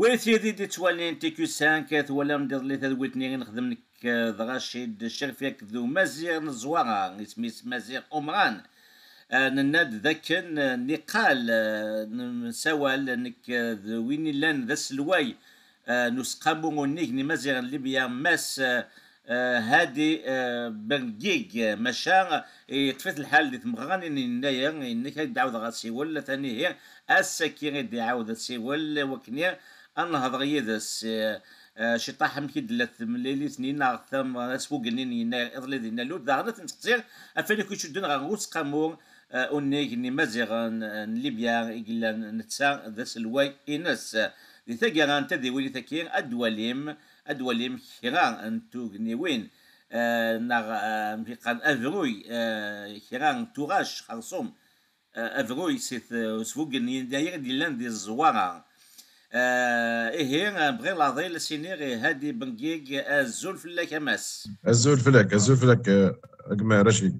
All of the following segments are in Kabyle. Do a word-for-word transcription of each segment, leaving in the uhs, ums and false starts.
Ɣef tid i d-ittwalin T Q cinq, twalam-d iḍelli tadwilt-nni i nexdem nekk d Racid Cerfi akked Umaziɣ n Ẓwara, isem-is Maziɣ Umran. Eh, nenna-d d akken, eh, niqal, eh, nessawal nekk, eh, d win illan d aselway, eh, n useqqamu unnig n Imaziɣen n Libya, Mass, eh, eh, Hadi, eh, Bengig, eh, maca, eh, yeṭṭef-it lḥal di tmeɣra-nni n yennayer, yenna-k ad d-ɛawdeɣ asiwel, atan ihi ass-agi i d-iɛawed asiwel, wakken ad nehḍer yid-s, eh, eh, ciṭaḥ amek i d-tella temlilit-nni neɣ tam-, asfugel-nni n yennayer iḍelli di Nna Lud, daɣen ad t-nesteqsi ɣef wayen akk icuddun ɣer useqqamu, eh, unnig n Imaziɣen, eh, n Libya i yellan netta d aselway-ines. Di taggara n tadiwennit-agi, ad d-walim, ad d-walim kra n tugniwin, eh, neɣ, eh, amek i qqaren, abruy, eh, kra n tuɣac xerṣum, eh, abruy si t-, usfugel n yennayer i d-yellan di Ẓwara. Eh, ihi, eh, bɣiɣ leɛḍil ad s-iniɣ i Hadi Bengig, azul fell-ak a Mass. Azul fell-ak, azul fell-ak, eh, a gma Racid.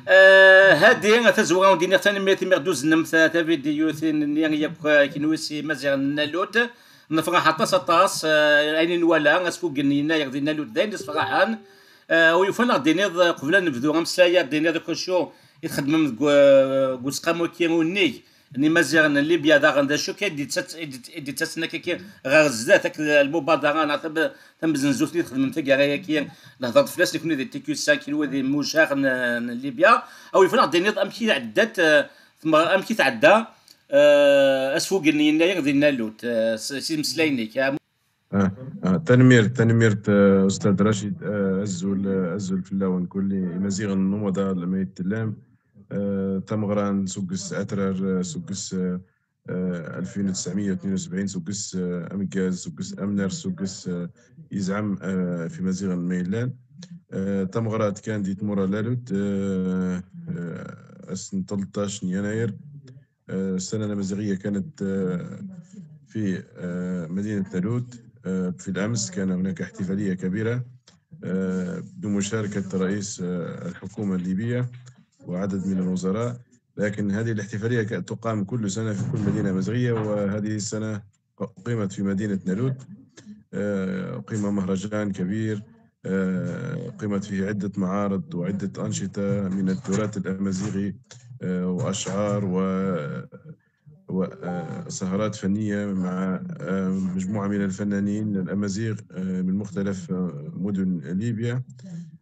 Eh, Hadi, tazwara ur d-iniɣ tanemmirt imi ɣ-d-tuznemt, eh, tavidyut-nni yakk, eh, kenwi s Imaziɣen n Nna Lud. Nefreḥ aṭas, aṭas, eh, ayen i nwala, asfugel n yennayer di Nna Lud d ayen yessefraḥen. Eh, ur yufan ad ɣ-d-tiniḍ, eh, qbel ad nebdu ameslay, ad d-tiniḍ akk acu i txeddmem deg, eh, deg useqqamu-agi unnig n Imaziɣen n Libya, daɣen d acu kan i d-yettas-, i d-, i d-yettasen akka ɣer zdat, akked lmubadara neɣ tam-, tamzenzut-nni txedmem taggara-agi, nehder-d fell-as nekni di T Q cinq, kenwi d imujaɣ n, n Libya. Aw yufan ad ɣ-d-tiniḍ amek i tɛeddat, eh, tmeɣ-, amek i tɛedda, eh, asfugel n yennayer di Nna Lud, eh, s, s imeslayen-ik. Ah, ah, tanemmirt, tanemmirt, eh, Ustad Racid, eh, azul, eh, azul fell-awen kulli, Imaziɣen n Umadaɣ lama yettellam, eh, tameɣra n sugges atrar, eh, sugges, eh, eh, ألفين وتسعمية واثنين وسبعين, sugges, eh, ameggaz, sugges amnar, sugges, eh, yezɛem, eh, ɣef Imaziɣen ma yellan. Eh, tameɣra kan di tmura n Nna Lud, eh, eh, ass n tleṭṭac n Yanayer. آه، السنة الأمازيغية كانت، آه، في، آه، مدينة نالوت. آه، في الأمس كان هناك احتفالية كبيرة، آه، بمشاركة رئيس، آه، الحكومة الليبية وعدد من الوزراء. لكن هذه الاحتفالية ك-، تقام كل سنة في كل مدينة أمازيغية، وهذه السنة أقيمت في مدينة نالوت. آه، أقيم مهرجان كبير، آه، أقيمت فيه عدة معارض وعدة أنشطة من التراث الأمازيغي، آه، وأشعار و-، و-، آه، سهرات فنية مع، آه، مجموعة من الفنانين الأمازيغ، آه، من مختلف، آه، مدن ليبيا.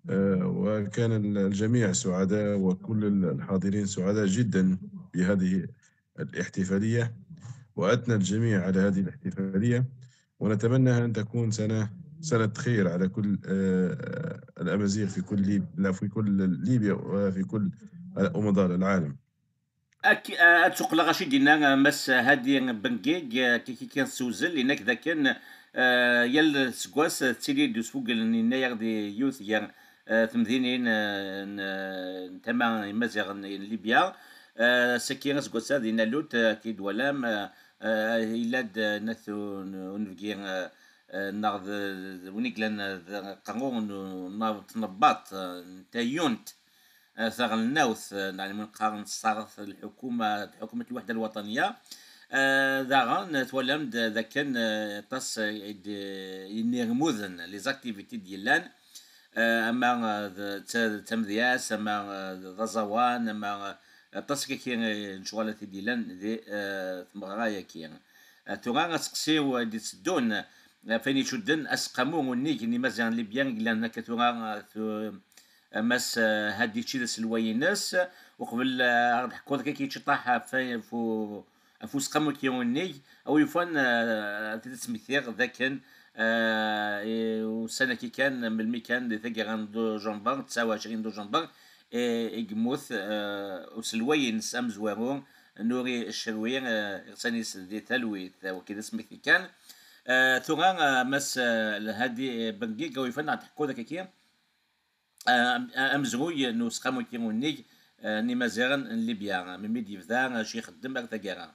آه، وكان ال-، الجميع سعداء، وكل ال-، الحاضرين سعداء جدًا بهذه الاحتفالية، وأثنى الجميع على هذه الاحتفالية، ونتمنى أن تكون سنة، سنة خير على كل، آه، الأمازيغ في كل ليب-، لا، في كل ليبيا وفي كل أمضاء العالم. Ak-, a-, ad tuqleɣ acu i d-yenna, a, Mass Hadi Bengig, a, kiki kan ssewzel, yenna-k dakken, a, yal aseggas, a, tettili-d usfugel n yennayer di yiwet gar, a, temdinin, a, n, a, n tama n Imaziɣen n Libya. A, ass-agi aseggas-a di Nallut, a, akken i d-twalam, a, a, yella-d, a, nat un-, unebgi, a, a, neɣ d, d win i yellan d aqerru n, n tnebbaṭ, a, n tayyunt, eh, taɣelnawt, eh, neɣ win qqaren s taɛrabt lḥukuma, lḥukuma n lweḥda lwaṭaniya. Eh, daɣen, eh, twalam-d, eh, dakken, eh, aṭas, eh, i d-, eh, inirmuden, les activités d-yellan, eh, ama, eh, d ta-, d tamedyazt, ama, eh, d aẓawan, ama, eh, aṭas kaki, eh, n lecɣalat i d-yellan di, eh, tmeɣra-yagi. Eh, tura aseqsi-w, eh, d-itteddun, eh, ɣef wayen icudden aseqqamu unnig n Imaziɣen n Libya i yellan akka tura, eh, tu-, Mass, eh, Hadi Čči d aselway-ines, uqbel, eh, ad d-ḥkuḍ akka ciṭaḥ ɣef, ɣef u-, ɣef useqqamu-agi unnig, a wi yufan, eh, ad t-id-smektiɣ d akken, eh, i ussan-agi kan, melmi kan, di taggara n duǧember, tesɛa u ɛecrin duǧember, eh, i yemmut, eh, uselway-ines amezwaru, Nuri Ccerwi, eh, iɣsan-is di talwit, eh, wagi d asmekti kan. Eh, tura, eh, Mass, eh, Hadi, eh, Bengig, a wi yufan ad d-ḥkuḍ akka-agi, eh, am-, amezruy n useqqamu-agi unnig, eh, n Imaziɣen n Libya, melmi d-yebda, eh, acu ixeddem ar taggara.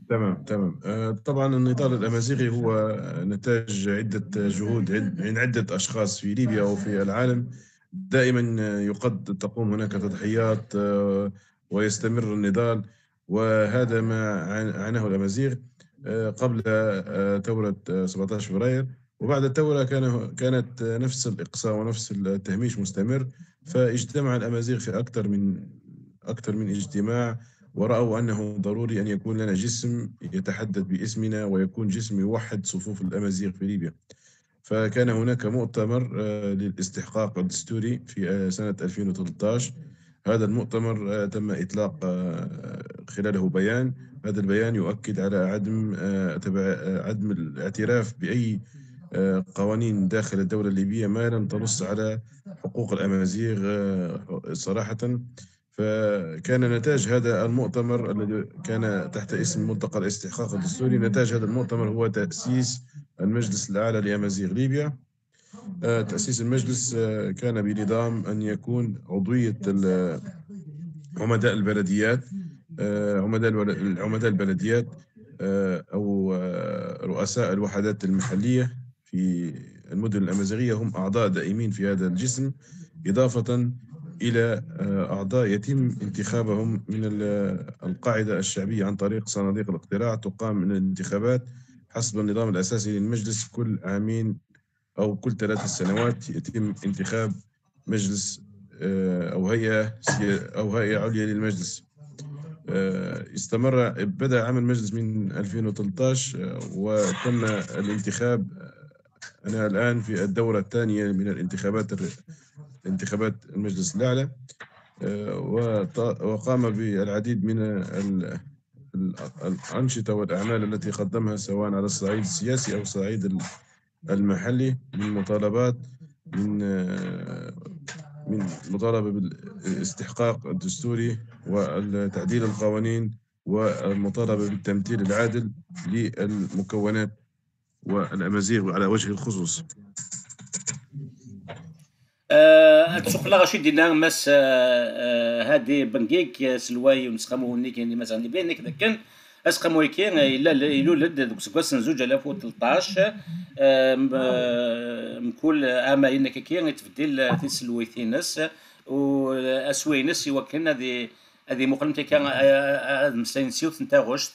تمام، تمام. آه، طبعًا النضال الأمازيغي هو نتاج عدة جهود عد-، من عدة أشخاص في ليبيا وفي العالم. دائمًا، آه، يقد-، تقوم هناك تضحيات، آه، ويستمر النضال، وهذا ما عان-، عاناه الأمازيغ. آه، قبل آه، ثورة آه، سبعتاش فبراير. وبعد الثورة كان كانت نفس الإقصاء ونفس التهميش مستمر، فاجتمع الأمازيغ في أكثر من أكثر من اجتماع، ورأوا أنه ضروري أن يكون لنا جسم يتحدث باسمنا ويكون جسم يوحد صفوف الأمازيغ في ليبيا. فكان هناك مؤتمر آه، للاستحقاق الدستوري في آه، سنة ألفين وثلاثة عشر. هذا المؤتمر آه، تم إطلاق آه، خلاله بيان. هذا البيان يؤكد على عدم آه، تبع آه، عدم الاعتراف بأي آه، قوانين داخل الدولة الليبية ما لم تنص على حقوق الأمازيغ آه، صراحة. فكان نتاج هذا المؤتمر الذي كان تحت اسم ملتقى الاستحقاق الدستوري، نتاج هذا المؤتمر هو تأسيس المجلس الأعلى لأمازيغ ليبيا. آه، تأسيس المجلس آه، كان بنظام أن يكون عضوية ال- عمداء البلديات، آه، عمداء الول- العمداء البلديات آه، أو آه، رؤساء الوحدات المحلية في المدن الأمازيغية هم أعضاء دائمين في هذا الجسم، إضافة إلى آه، أعضاء يتم انتخابهم من ال- القاعدة الشعبية عن طريق صناديق الاقتراع. تقام من الانتخابات حسب النظام الأساسي للمجلس كل عامين أو كل ثلاث سنوات يتم انتخاب مجلس آه، أو هيئة سيا- أو هيئة عليا للمجلس. آه، استمر بدأ عمل المجلس من ألفين وثلاثة عشر آه، وتم الانتخاب. أنا الآن في الدورة الثانية من الانتخابات الر- انتخابات المجلس الأعلى. آه، وط- وقام بالعديد من ال- ال- الأنشطة والأعمال التي قدمها سواء على الصعيد السياسي أو الصعيد ال- المحلي من مطالبات من آه، من مطالبة بالاستحقاق الدستوري وتعديل القوانين والمطالبة بالتمثيل العادل للمكونات والأمازيغ على وجه الخصوص. Ad suqleɣ acu i d-yenna Mass Hadi Bengig, aselway n useqqamu-nni kan imaziɣen n Libyan, akken akken aseqqamu-agi yella ilul-d deg useggas n zuǧ alaf u tleṭṭac. Mkul ama yenna-k-agi yettbeddil tiselwit-ines u aswi-ines i wakken ad ad imuqel akka ad mmeslayen s yiwet n taɣect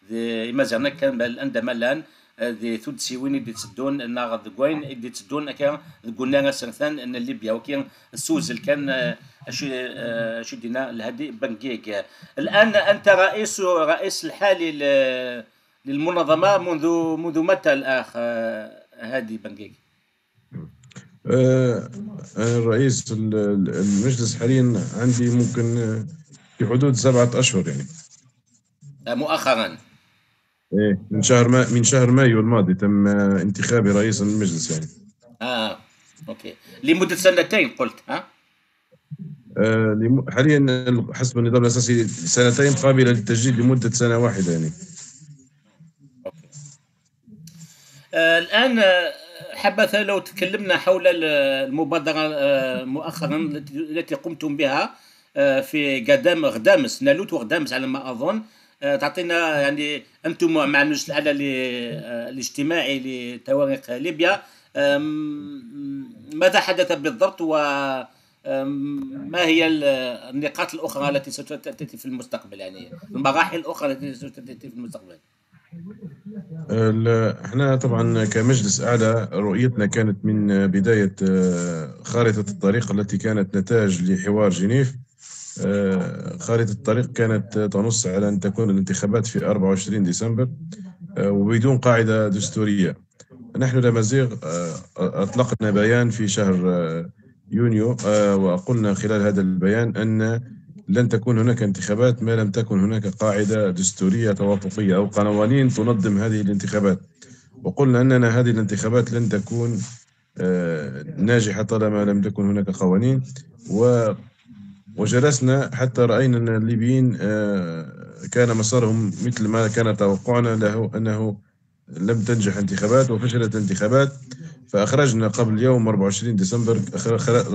d imaziɣen akka anda ma llan, di tuddsiwin i d-itteddun neɣ deg wayen i d-itteddun akka deg unnar asertan n Libya. Waki ssewzel kan acu acu d-yenna Lhadi Bengig. الآن أنت رئيس رئيس الحالي للمنظمة منذ منذ متى الأخ هادي بنقيق؟ آه، أنا رئيس المجلس حاليا عندي ممكن في حدود سبعة أشهر يعني. مؤخرا؟ إيه، من شهر ما من شهر مايو الماضي تم انتخابي رئيسا للمجلس يعني. اه، اوكي، لمده سنتين قلت، ها؟ آه، حاليا حسب النظام الاساسي سنتين قابله للتجديد لمده سنه واحده يعني. اوكي. آه، الآن آه، حبذا لو تكلمنا حول المبادرة آه، مؤخرا التي قمتم بها آه، في قدام غدامس، نالوت وغدامس على ما أظن. آه، تعطينا يعني أنتم مع المجلس الأعلى الاجتماعي لتواريخ ليبيا، ماذا حدث بالضبط وما هي النقاط الأخرى التي ستأتي في المستقبل، يعني المراحل الأخرى التي ستأتي في المستقبل؟ احنا طبعا كمجلس اعلى رؤيتنا كانت من بدايه آه، خارطه الطريق التي كانت نتاج لحوار جنيف. آه، خارطه الطريق كانت تنص على ان تكون الانتخابات في أربعة وعشرين ديسمبر آه، وبدون قاعده دستوريه. نحن الامازيغ اطلقنا بيان في شهر يونيو وقلنا خلال هذا البيان ان لن تكون هناك انتخابات ما لم تكن هناك قاعدة دستورية توافقية أو قوانين تنظم هذه الانتخابات. وقلنا أننا هذه الانتخابات لن تكون آه، ناجحة طالما لم تكن هناك قوانين. و وجلسنا حتى رأينا أن الليبيين آه، كان مسارهم مثل ما كان توقعنا له، أنه لم تنجح انتخابات وفشلت انتخابات. فأخرجنا قبل يوم أربعة وعشرين ديسمبر،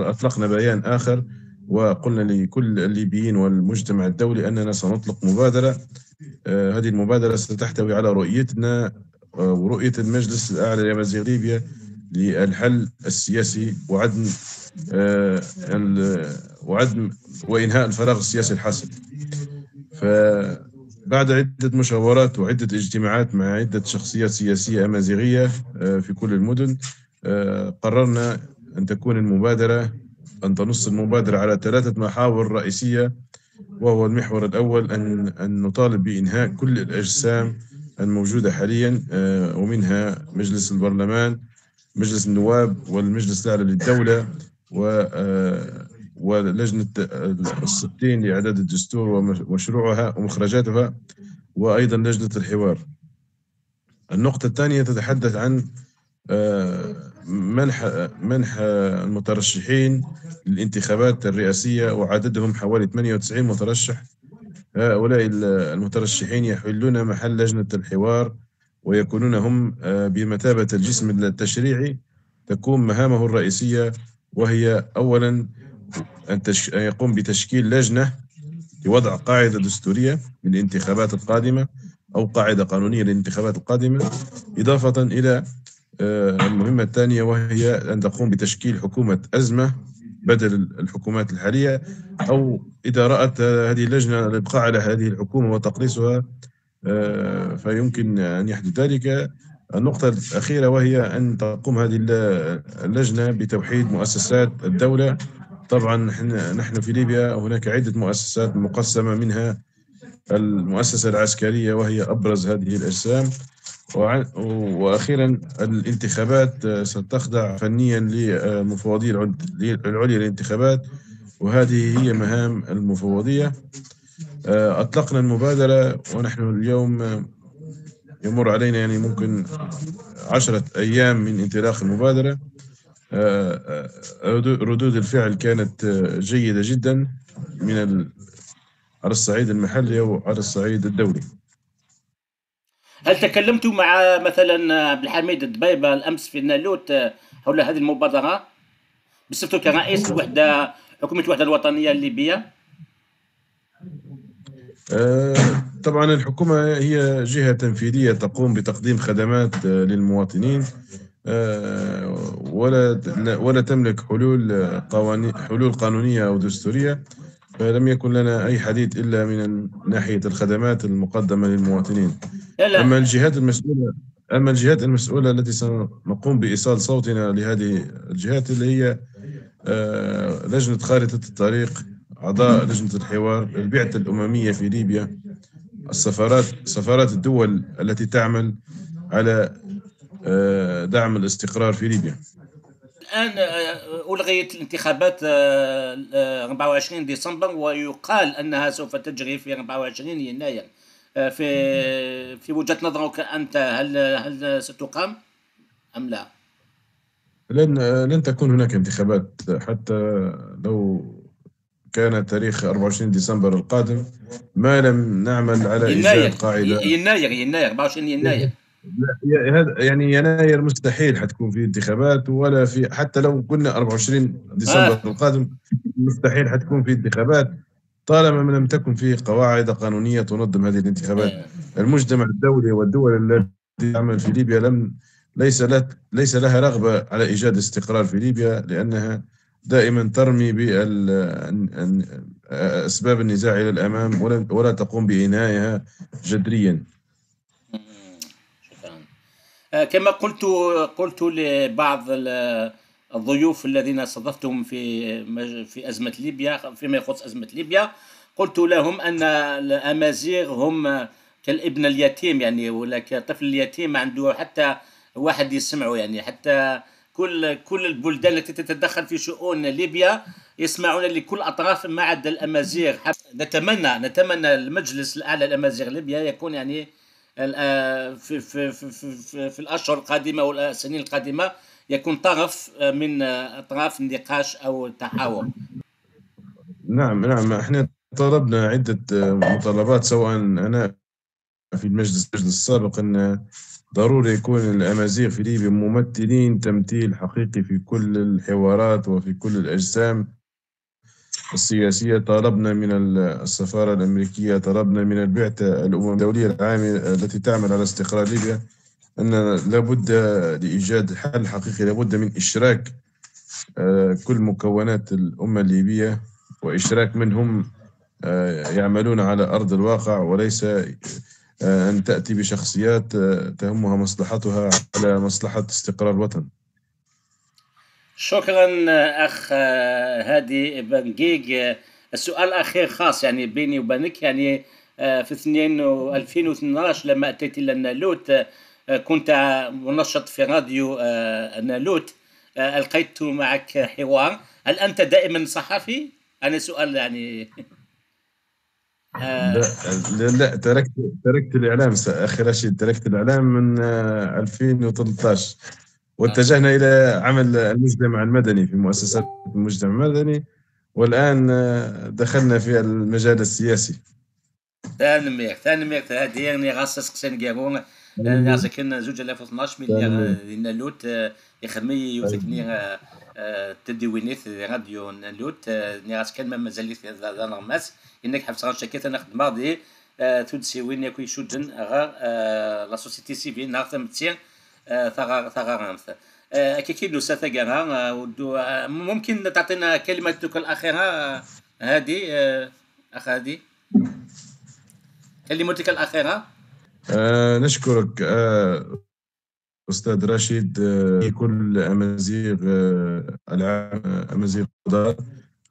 أطلقنا بيان آخر وقلنا لكل الليبيين والمجتمع الدولي أننا سنطلق مبادرة. آه، هذه المبادرة ستحتوي على رؤيتنا آه، ورؤية المجلس الأعلى لأمازيغ ليبيا للحل السياسي وعدم آه، وعدم وإنهاء الفراغ السياسي الحاصل. ف بعد عدة مشاورات وعدة اجتماعات مع عدة شخصيات سياسية أمازيغية، آه، في كل المدن، آه، قررنا أن تكون المبادرة، أن تنص المبادرة على ثلاثة محاور رئيسية، وهو المحور الأول أن، أن نطالب بإنهاء كل الأجسام الموجودة حاليًا، آه، ومنها مجلس البرلمان، مجلس النواب والمجلس الأعلى للدولة و، آه، ولجنة ال60 لإعداد الدستور ومشروعها ومخرجاتها، وأيضًا لجنة الحوار. النقطة الثانية تتحدث عن، آه، منح، منح المترشحين للانتخابات الرئاسية، وعددهم حوالي 98 مترشح. هؤلاء ال-، المترشحين يحلون محل لجنة الحوار، ويكونون هم، آه، بمثابة الجسم التشريعي. تكون مهامه الرئيسية، وهي أولًا أن تش-، أن يقوم بتشكيل لجنة لوضع قاعدة دستورية للانتخابات القادمة، أو قاعدة قانونية للانتخابات القادمة، إضافة إلى، آه، المهمة الثانية، وهي أن تقوم بتشكيل حكومة أزمة بدل الحكومات الحالية، أو إذا رأت هذه اللجنة الإبقاء على هذه الحكومة وتقليصها، آه، فيمكن أن يحدث ذلك. النقطة الأخيرة، وهي أن تقوم هذه الل-، اللجنة بتوحيد مؤسسات الدولة. طبعًا، نحن، نحن في ليبيا هناك عدة مؤسسات مقسمة، منها المؤسسة العسكرية، وهي أبرز هذه الأجسام. وع-، وأخيرًا، الانتخابات، آه، ستخضع فنيًا للمفوضية العل-، العليا للانتخابات، وهذه هي مهام المفوضية. آه، أطلقنا المبادرة، ونحن اليوم، آه، يمر علينا يعني ممكن 10 أيام من انطلاق المبادرة. آه، آه، ردو-، ردود الفعل كانت، آه، جيدة جدًا من ال-، على الصعيد المحلي وعلى الصعيد الدولي. هل تكلمتوا مع مثلًا عبد الحميد الدبيبة الأمس في النالوت، آه، حول هذه المبادرة بصفته كرئيس الوحدة، حكومة الوحدة الوطنية الليبية؟ آه، طبعًا الحكومة هي جهة تنفيذية تقوم بتقديم خدمات، آه، للمواطنين، آه، ولا، ولا تملك حلول، آه، قوانين، حلول قانونية أو دستورية، فلم يكن لنا أي حديث إلا من ناحية الخدمات المقدمة للمواطنين. لا، لا. أما الجهات المسؤولة، أما الجهات المسؤولة التي سنقوم بإيصال صوتنا لهذه الجهات، اللي هي، آه، لجنة خارطة الطريق، أعضاء لجنة الحوار، البعثة الأممية في ليبيا، السفارات، سفارات الدول التي تعمل على، آه، دعم الاستقرار في ليبيا. الآن، آه، ألغيت الانتخابات، آه، آه، 24 ديسمبر، ويقال أنها سوف تجري في 24 يناير. آه، في، في وجهة نظرك أنت، هل، هل ستقام أم لا؟ لن، لن تكون هناك انتخابات حتى لو كان تاريخ 24 ديسمبر القادم، ما لم نعمل على يناير، إيجاد قاعدة. يناير، يناير، 24 يناير. لا، يا-، هذا يعني يناير مستحيل حتكون في انتخابات، ولا في، حتى لو قلنا 24 ديسمبر آه. القادم مستحيل حتكون في انتخابات طالما ما لم تكن في قواعد قانونية تنظم هذه الانتخابات. آه. المجتمع الدولي والدول التي تعمل في ليبيا لم، ليس لها، ليس لها رغبة على إيجاد استقرار في ليبيا، لأنها دائمًا ترمي بال-، أن-، أن-، أسباب النزاع إلى الأمام، ولا، ولا تقوم بإنهائها جذريًا. مم. شكرًا. آه، كما قلت، قلت لبعض ال-، الضيوف الذين استضفتهم في مج-، في أزمة ليبيا، فيما يخص أزمة ليبيا، قلت لهم أن الأمازيغ هم كالابن اليتيم، يعني، ولا كطفل اليتيم، ما عنده حتى واحد يسمعه، يعني، حتى كل، كل البلدان التي تتدخل في شؤون ليبيا يسمعون لكل أطراف ما عدا الأمازيغ. حب-، نتمنى، نتمنى المجلس الأعلى للأمازيغ ليبيا يكون، يعني، ال-، آه، في، في، في، في، في، في الأشهر القادمة والسنين القادمة يكون طرف، آه، من، آه، أطراف النقاش أو التحاور. نعم، نعم، احنا طلبنا عدة، آه، مطالبات، سواء أنا في المجلس، المجلس السابق، أن ضروري يكون الأمازيغ في ليبيا ممثلين تمثيل حقيقي في كل الحوارات وفي كل الأجسام السياسية. طالبنا من ال-، السفارة الأمريكية، طلبنا من البعثة الأمم الدولية العامة التي تعمل على استقرار ليبيا أن لابد لإيجاد حل حقيقي، لابد من إشراك، آه، كل مكونات الأمة الليبية، وإشراك من هم آه، يعملون على أرض الواقع، وليس آه، أن تأتي بشخصيات آه، تهمها مصلحتها على مصلحة استقرار الوطن. شكرا أخ هادي بنقيق. السؤال الأخير خاص يعني بيني وبينك، يعني في اثنين ألفين واثناش لما أتيت إلى النالوت، كنت منشط في راديو النالوت، ألقيت معك حوار. هل أنت دائما صحفي؟ أنا سؤال يعني لا، لا، لا، تركت تركت الإعلام س- أخي رشيد، تركت الإعلام من آه، ألفين وثلاثطاش، واتجهنا إلى عمل المجتمع المدني في مؤسسات المجتمع المدني، والآن آه، دخلنا في المجال السياسي. Tanemmirt, tanemmirt. Hadi, nniɣ-as aseqsi aneggaru, nniɣ-as akken zuǧ alaf u tnac mi lliɣ di Nallut, ixdem-iyi yiwet akken tadiwinit di radyu n Nallut, nniɣ-as kan ma mazal-it d aneɣmas, yenna-k ḥebseɣ annect-agi, atan xeddmeɣ di tuddsiwin yakk icudden ɣer la société civile neɣ tametti taɣaramt. Akka i nusa taggara. Mumkin ad taɛṭina kalimatuk al-axira, Hadi, ax Hadi. كلمتك الأخيرة. آه نشكرك آه أستاذ رشيد، آه كل أمازيغ، آه العام أمازيغ،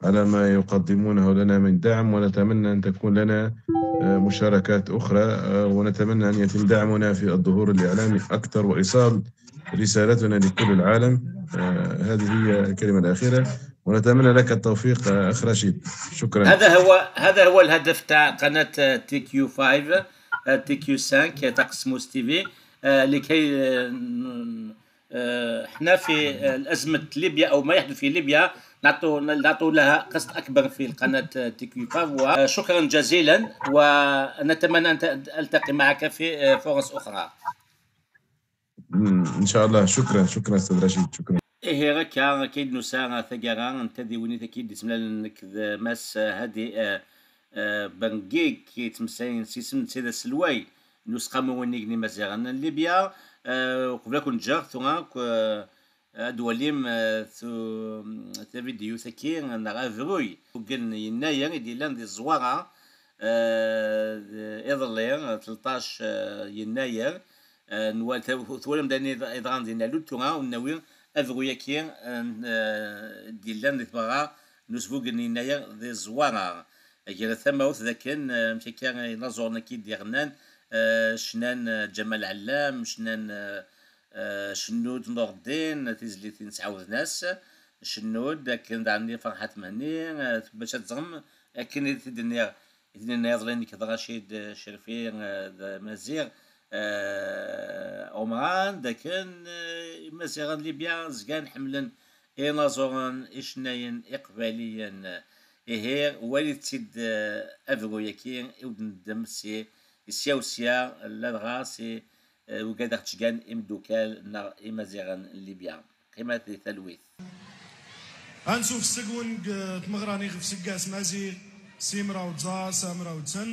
على ما يقدمونه لنا من دعم، ونتمنى أن تكون لنا آه مشاركات أخرى، آه ونتمنى أن يتم دعمنا في الظهور الإعلامي أكثر وإيصال رسالتنا لكل العالم. آه هذه هي الكلمة الأخيرة، ونتمنى لك التوفيق آه أخ رشيد. شكرا. هذا هو هذا هو الهدف تاع قناة تي كيو خمسة، تي كيو خمسة تاع قسموس تي في، لكي حنا في الأزمة ليبيا أو ما يحدث في ليبيا نعطوا نعطوا لها قسط أكبر في القناة تي كيو خمسة. وشكرا جزيلا، ونتمنى أن ألتقي معك في فرص أخرى. إن شاء الله. شكرا، شكرا أستاذ رشيد، شكرا. Ihi akka, akka i d-nusa taggara n tadiwinit-agi d-ismlalen nekk d Mass Hadi Bengig, yettmeslayen s yisem netta d aselway n Useqqamu Unnig n Yimaziɣen n Libya. Uqbel ad ken-ǧǧeɣ tura, ad d-twalim tavidyut-agi neɣ abruy n Yennayer i d-yellan di Zzwara iḍelli, tleṭṭac Yennayer. Twalam d ayen yeḍran di Nallut. Tura ad nawi abruy-agi d-yellan di tmeɣra n usbug n Yennayer di Zzwara. Gret tamawt d akken amek akka inaẓuren-agi d-iɣennan, cnan Ǧamal Ɛellam, cnan Cennud Nureddin, tizlitin ttɛawden-as Cennud, akken daɣen i Ferḥat Mhenni, bac ad teẓrem akken i t-id-nniɣ i t-id-nniɣ iḍelli nekk d Racid Cerfi d Maziɣ Ɛumran, d akken Imaziɣen n Libya zgan ḥemmlen inaẓuren icennayen iqbayliyen. Ihi walit-tt-id abruy-agi i ur d-neddem si sya u sya, ladɣa si ugad aɣ-ttgan imdukal neɣ Imaziɣen n Libya. Qqimet di talwit. Ansuf seg-wen deg tmeɣra n ixef seg ass Maziɣ, simra u tẓa, samra u tsen.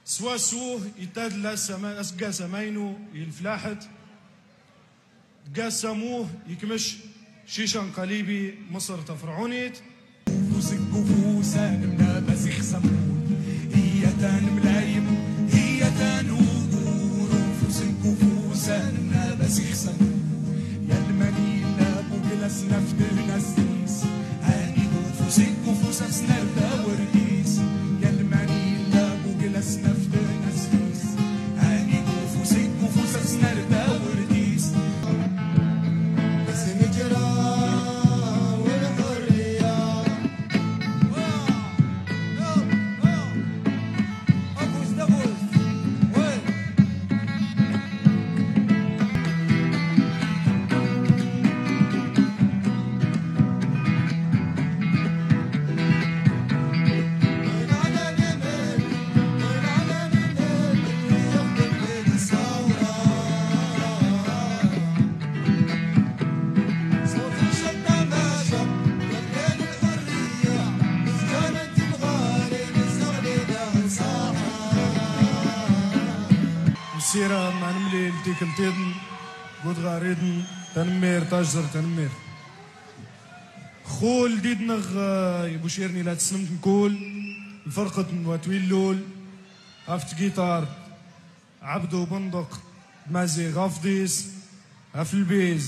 Swasuh itadla aseggas amaynu yelflaḥet. Deg ass amuh yekmec Cican Qalibi Meṣr taferɛunit. Ufus deg ufus ad nemnabas ixsammun, iyyat ad nemlayem, iyyat ad nugur. Ufus deg ufus ad nemnabas ixsammun, yal mani yella bugel ad s-naf ternast-is. Anid ufus deg ufus ad s-nerr tawert-is, yal mani yella bugel ad s-naf ternast-is. Anid ufus deg ufus ad s-nerr tawert-is. Msira ma nemlil tikkelt-iḍen, gud ɣer-iḍen, tanemmirt, tajzer, tanemmirt. Xul did-neɣ, eh, Bucirni la tessnemt mkul. Lferqet n Wat Willul, ɣef tgiṭart, Ɛebdu Bendeq, Maziɣ Afḍis, ɣef lbiz,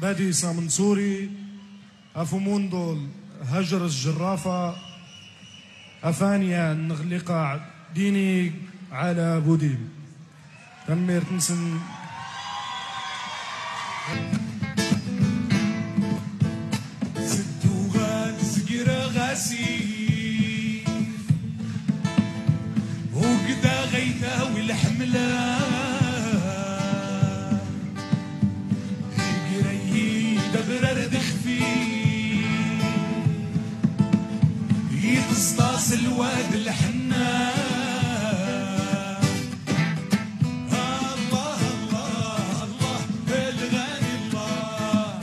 Badisa Menṣuri, ɣef umunḍul, Hajres Ǧerrafa, ɣef anya n liqaɛ, Dini Ɛla Budim. Tanemmirt-nsen. Tedduɣ ad zegreɣ asif, ugdeɣ aytaw lḥemla, igra-yi-d abrar d ixfi, yeṭṭeṣṭaṣ lwad lḥenna. الله، الله، الله، الغني الله.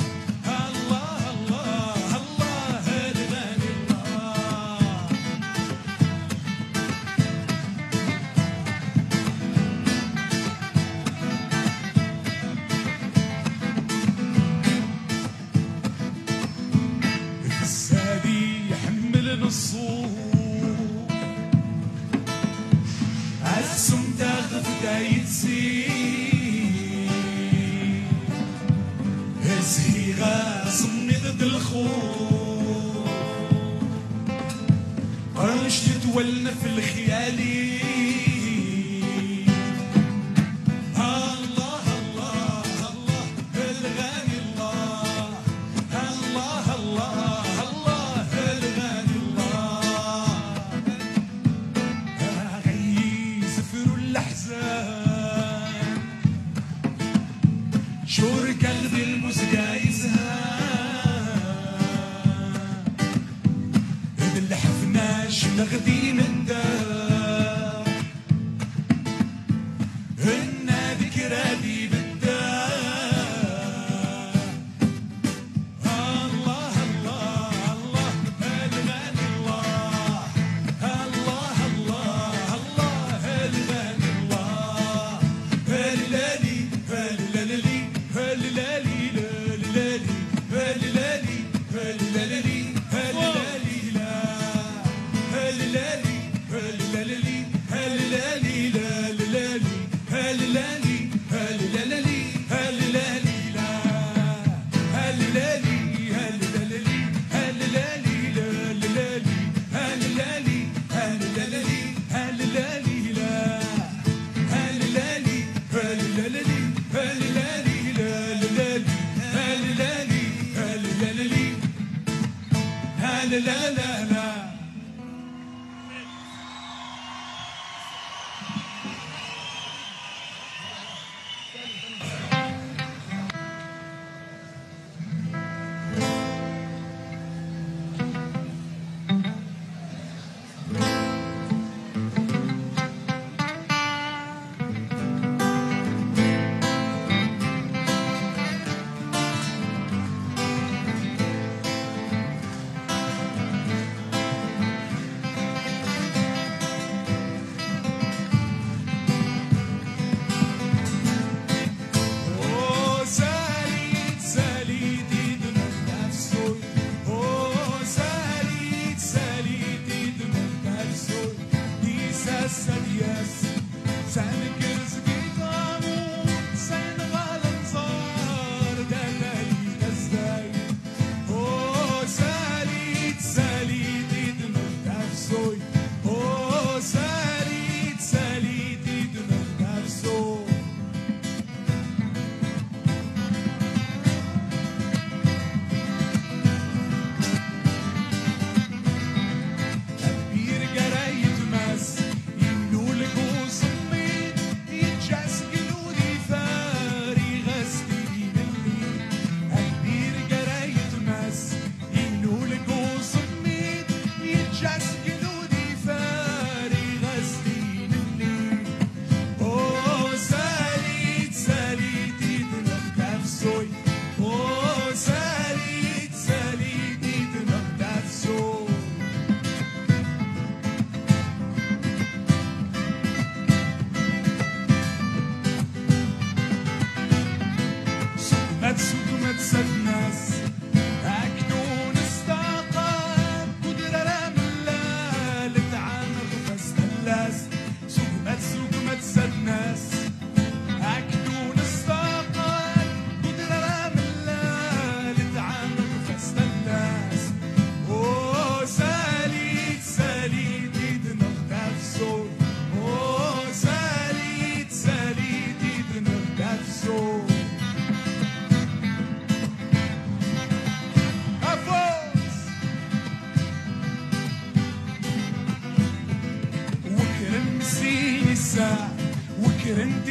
الله، الله، الله، الغني الله. Fessadi iḥemmel neṣṣu. Aksum taɣeft ay tsin. Zhiɣ asemmiḍ d lxu. Qrec twelnef lxyali. الله، الله، الله، الغني الله. الله، الله، الله، الغني الله. غيي زفر الأحزان، شور قلبي المزقى يزهى. هذا الحفنة شنغ دي من دار، هنا ذكرى دي بالدار. الله، الله، الله، الغني الله. الله، الله، الله، الغني الله. هلالي، هلالي، هلالي، هلالي، هلالي، هلالي، هلالي، لا. هلالي، هلالي، هلالي، لا، لالي. هلالي، هلالي، هلالي، لا. هلالي، هلالي، هلالي، لا، لالي. هلالي، هلالي، هلالي، لا. هلالي، هلالي، هلالي، لا، لالي. هلالي، هلالي، هلالي، لا، لا، لا، لا.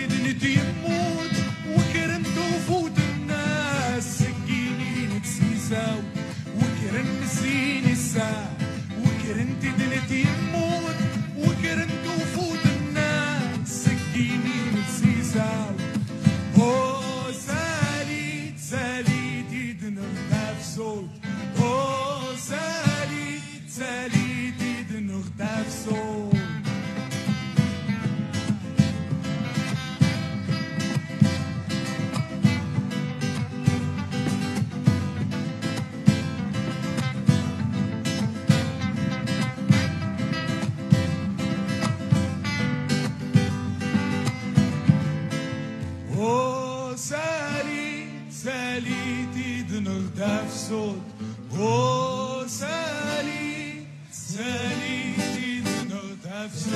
Nit yemmut, wekrent ufud-nnes, seg yinin d sisaw, wekrent sin issaɛ, wekrent-id nit yemmut, wekrent ufud-nnes, seg yinin d sisaw. Oh, sali, sali-t-id neɣ tafsut. Oh, sali, sali-t-id neɣ tafsut. Oh, sali, sali-t-id neɣ tafsut. Oh, sali, sali-t-id neɣ tafsut.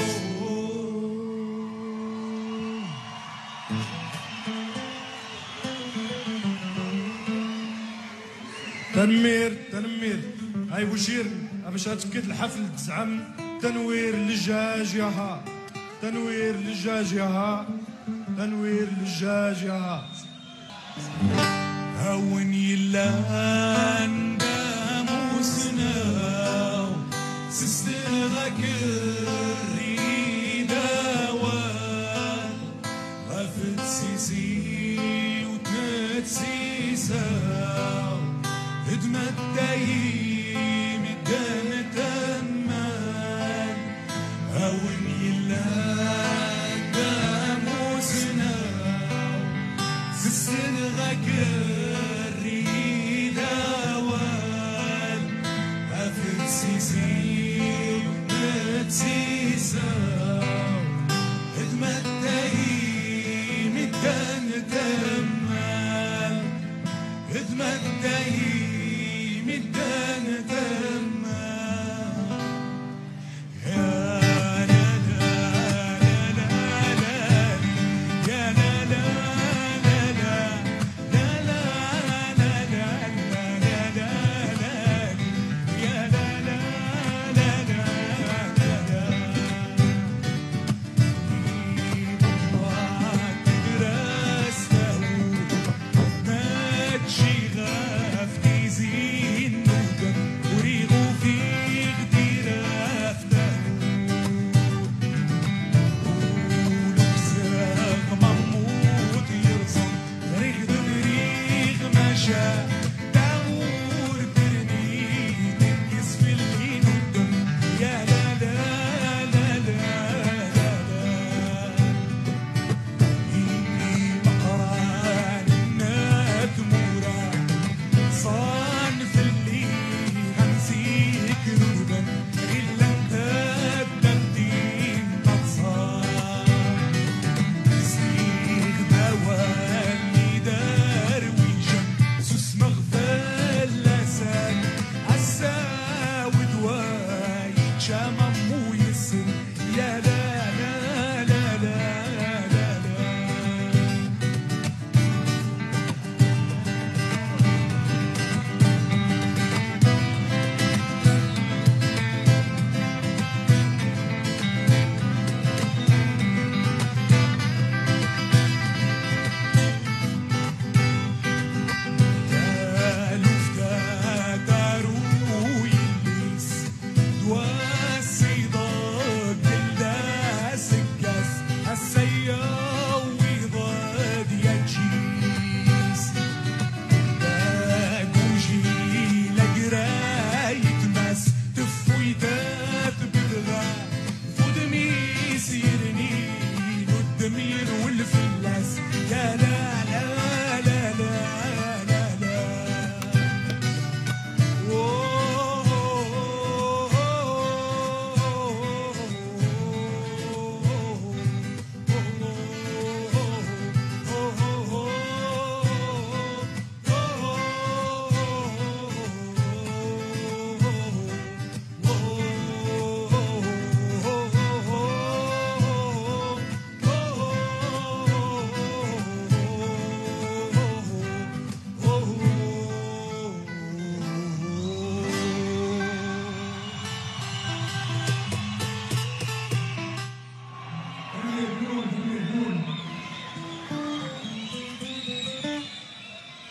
Tanemmirt, tanemmirt. Ay Bucir, abac ad tekkid lḥafl tezɛem. Tanwir lejjaj yaha. Tanwir lejjaj yaha. Tanwir lejjaj yaha. A win yellan d amusnaw, sesten ɣakerri d awal. Ɣef tsisi-w nettsisaw, d mattay i medden temmal. A win yellan d amusnaw, sessen ɣakerri d awal. Ɣef tsisi-w nettsisaw, d mattay i medden temmal. D mattay i medden temmal.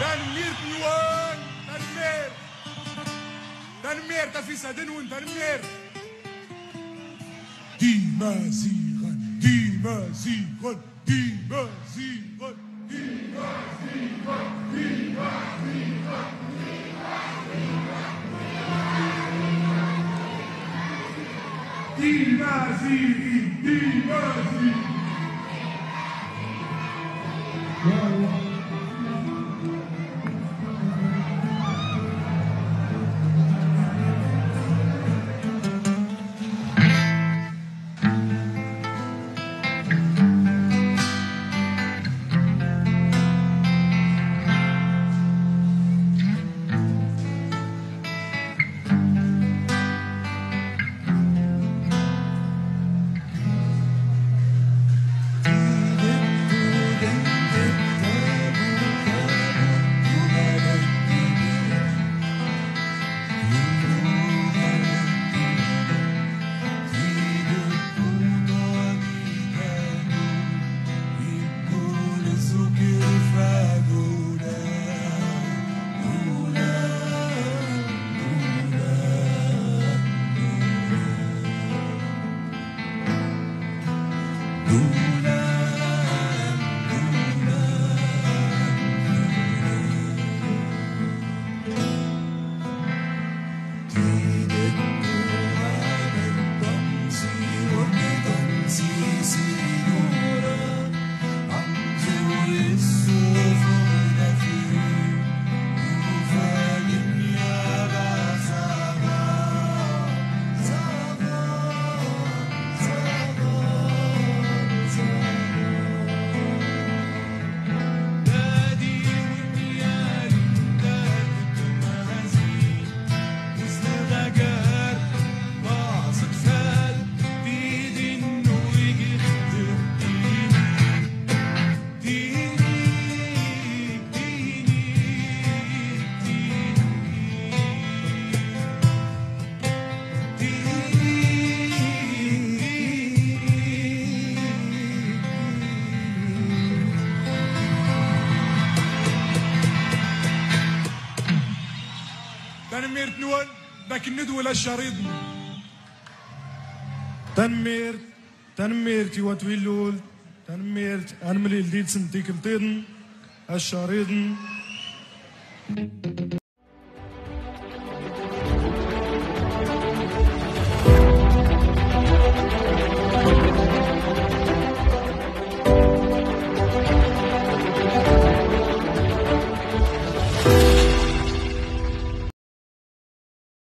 Tanemmirt-nwen! Tanemmirt! Tanemmirt ɣef yesɛedda-nwen, tanemmirt! D imaziɣen, d imaziɣen, d imaziɣen, d imaziɣen, d imaziɣen, d imaziɣen, d imaziɣen. Tanemmirt-nwen, d akken nedwel acariḍen. Tanemmirt, tanemmirt i wat Willul, tanemmirt, ad nemlil did-sen tikkelt iḍen, acariḍen.